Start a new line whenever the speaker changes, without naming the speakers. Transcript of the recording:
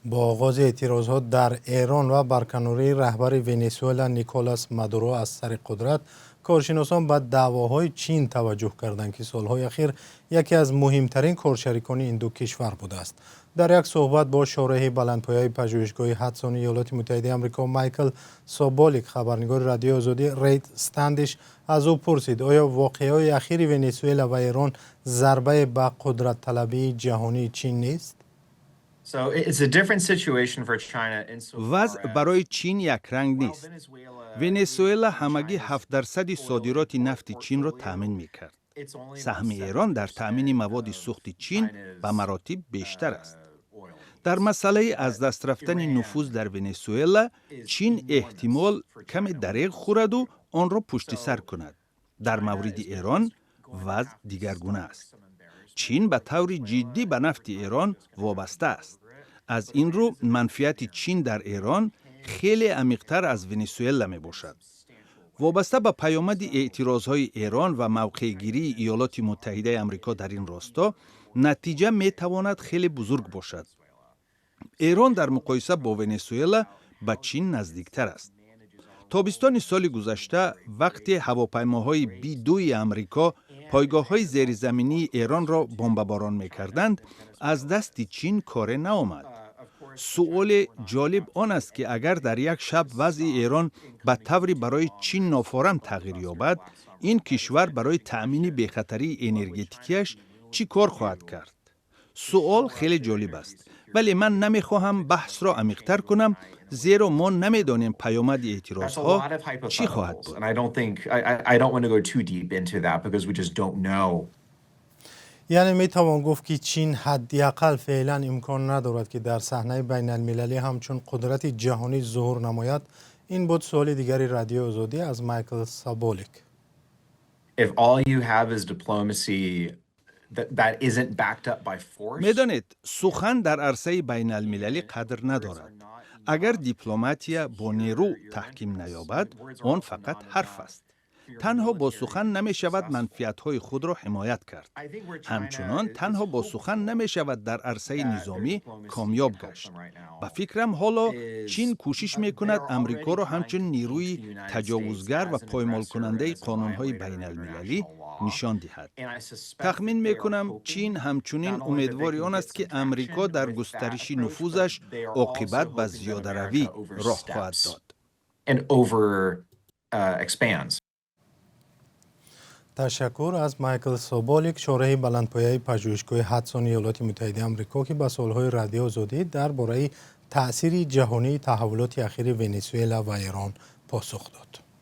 Бо оғози эътирозҳо дар Эрон ва барканории раҳбари Венесуэла Николас Мадуро аз сари қудрат, коршиносон ба даъвоҳои Чин таваҷҷӯҳ карданд, ки солҳои ахир яке аз муҳимтарин коршарикони ин ду кишвар будааст. Дар як суҳбат бо шореҳи баландпояи Пажӯҳишгоҳи Ҳадсони Иёлоти Муттаҳидаи Амрико Майкл Соболик, хабарнигори Радиои Озодӣ Рейд Стандиш аз ӯ пурсид, оё воқеаҳои ахири Венесуэла ва Эрон зарбае ба қудратталабии ҷаҳонии Чин нест?
Вазъ барои Чин якранг нест. Венесуэла ҳамагӣ 7 дарсади содироти нафти Чинро таъмин мекард. Саҳми Эрон дар таъмини маводи сӯхти Чин ба маротиб бештар аст. Дар масъалаи аз даст рафтани нуфуз дар Венесуэла Чин эҳтимол каме дареғ хӯраду онро пушти сар кунад. Дар мавриди Эрон вазъ дигаргуна аст. Чин ба таври ҷиддӣ ба нафти Эрон вобаста аст. Аз ин рӯ манфиати Чин дар Эрон хеле амиқтар аз Венесуэла мебошад. Вобаста ба паёмади эътирозҳои Эрон ва мавқеъгирии Иёлоти Муттаҳидаи Амрико дар ин росто, натиҷа метавонад хеле бузург бошад. Эрон дар муқоиса бо Венесуэла ба Чин наздиктар аст. Тобистони соли гузашта, вақте ҳавопаймоҳои Би-2 Амрико пойгоҳҳои зеризаминии Эронро бомбаборон мекарданд, аз дасти Чин коре наомад. Суоле ҷолиб он аст, ки агар дар як шаб вазъи Эрон ба таври барои Чин нофорам тағйир ёбад, ин кишвар барои таъмини бехатарии энергетикияш чӣ кор хоҳад кард? Суол хеле ҷолиб аст, вале ман намехоҳам баҳсро амиқтар кунам, зеро мо намедонем паёмади эътирозҳо чӣ хоҳад буд.
Яъне метавон гуфт, ки Чин ҳадди ақал феълан имкон надорад, ки дар саҳнаи байналмилалӣ ҳамчун қудрати ҷаҳонӣ зуҳур намояд? Ин буд суоли дигари Радиои Озодӣ аз Майкл Саболик.
If all you have is diplomacy that isn't backed up by force.
Медонед, сухан дар арсаи байналмилалӣ қадр надорад. Агар дипломатия бо нерӯ таҳким наёбад, он фақат ҳарф аст. Танҳо бо сухан намешавад манфиатҳои худро ҳимоят кард. Ҳамчунон танҳо бо сухан намешавад дар арсаи низомӣ комёб гашт. Ба фикрам, ҳоло Чин кӯшиш мекунад Амрикоро ҳамчун нерӯи таҷовузгар ва поймолкунандаи қонунҳои байналмилалӣ нишон диҳад. Тахмин мекунам, Чин ҳамчунин умедвори он аст, ки Амрико дар густариши нуфузаш оқибат ба зиёдаравӣ роҳ хоҳад дод.
And over expands.
Ташаккур аз Майкл Соболик, шореҳи баландпояи Пажӯҳишгоҳи Ҳадсони Иёлоти Муттаҳидаи Амрико, ки ба суолҳои Радиои Озодӣ дар бораи таъсири ҷаҳонии таҳаввулоти ахири Венесуэла ва Эрон посух дод.